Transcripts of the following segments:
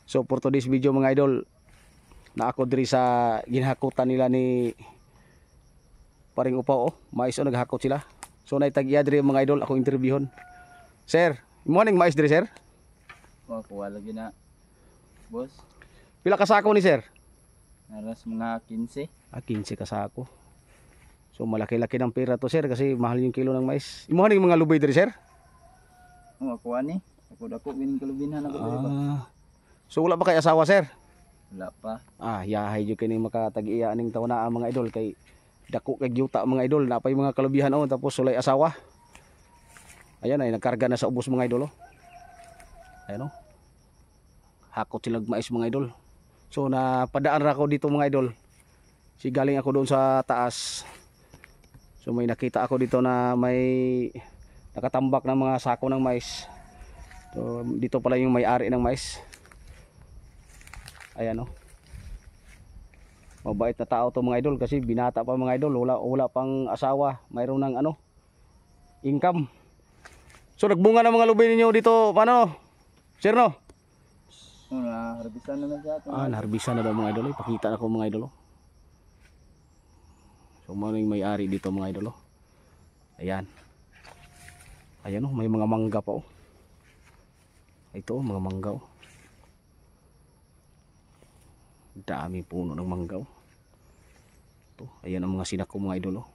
So for today's video, mga idol, na ako diri sa ginhakutan nila ni Paring Upaw oh. Mais oh, naghakot sila. So naitag-iya diri, mga idol, akong interviewon. Sir, morning, mais diri, sir. Wa kuha lagi na, boss. Pila ka sako ni, sir? Naras mga 15. Ah, 15 ka sako. So malaki-laki ng pera to, sir, kasi mahal yung kilo ng mais. Imo ning mga lubay diri, sir? Oh, ako ani. Ako dako gining kalubinhan ako diri ba. Ah. So wala ba kay asawa, sir? Wala pa. Ah, yahay jud kini makatag-iya aning taon na, mga idol, kay dako kay yuta, mga idol, napay mga kalubihan oh, tapos sulay asawa. Ayan ay nagkarga na sa ubos, mga idol oh. Ayan oh. Hakot sila mais, mga idol. So napadaan ra ako dito, mga idol. Si galing ako doon sa taas. So may nakita ako dito na may nakatambak ng mga sako ng mais. So dito pala yung may-ari ng mais. Ayan oh. Mabait na tao to, mga idol, kasi binata pa, mga idol, wala wala pang asawa, mayroon ng ano, income. So nagbunga ng mga lubay ninyo dito, paano? Sir, no? Oh, na harbisan naman siya ato. Ah, naharbisa na daw, mga idol. Eh. Pakita na ko, mga idol. Oh. So mao yung may-ari dito, mga idol. Oh. Ayan. Ayan oh, may mga mangga pa oh. Ito oh, mga mangga oh. Dami puno ng mangga oh. Ito, ayan ang mga sinako, mga idol oh.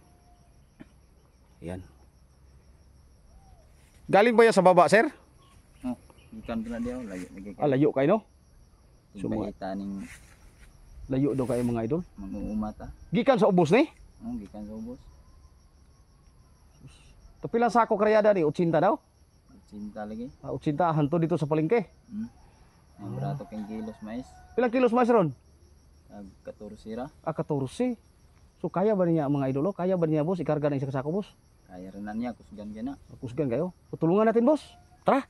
Ayan. Galing ba yan sa baba, sir? Oh, gikan pa na diyo lagi lagi. Ah, layo kayo, no? So, ning Layo daw kayo, mga idol. Manguuma ta. Gikan sa ubos ni? Oh, gikan sa ubos. Pilang sako karyada ni? 80 daw? 80 lagi. Ah, 80 hanto dito sa palengke. Ang barato kay kilos mais. Pilang kilos mais ron? Tag 14 ra. Ah, 14. So kaya ba niya, mga idolo? Kaya ba niya, boss? Ikarga na isa ka sako, boss? Kaya rin na niya kusgan ka na. Kusgan kayo. So, tulungan natin, boss. Tara.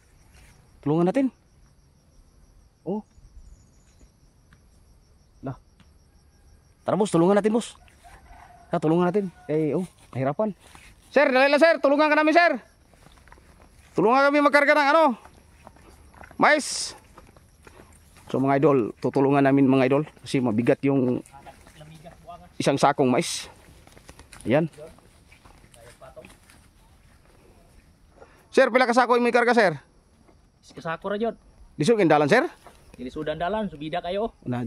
Tulungan natin. Oh. Lah. Tara, boss, tulungan natin, boss. Tara, tulungan natin. Eh, oh, nahirapan. Sir, dali lang, sir. Tulungan ka namin, sir. Tulungan kami magkarga ng ano? Mais. So mga idol, tutulungan namin, mga idol, kasi mabigat yung isang sakong mais. Ayan. Sir, pila ka sako yung may karga, sir? Kasako ra jud. Lisod kayong dalan, sir? Dili sudan dalan, subida kayo. Na,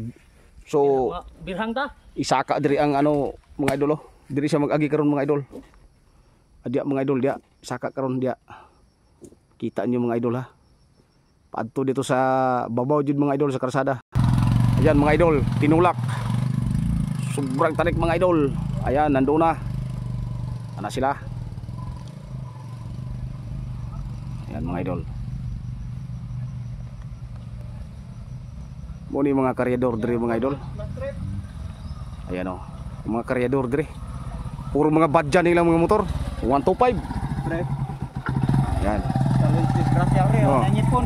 so, Mga birhang ta. Isaka diri ang ano, mga idol oh. Diri siya mag-agi karon, mga idol. Adya, mga idol, dia isaka karon dia. Kita niyo, mga idol, ha. Paadto dito sa babaw jud, mga idol, sa karsada. Ayan, mga idol, tinulak. Sobrang tarik, mga idol. Ayan, nandoon na. Ana sila. Ayan, mga idol. Mo ni mga karyador diri, mga idol. Ayan o. Yung mga karyador dire. Puro mga badya nilang mga motor. 125. Pre, Ayan. talon si disgrasya pre, Oh. nanyipon.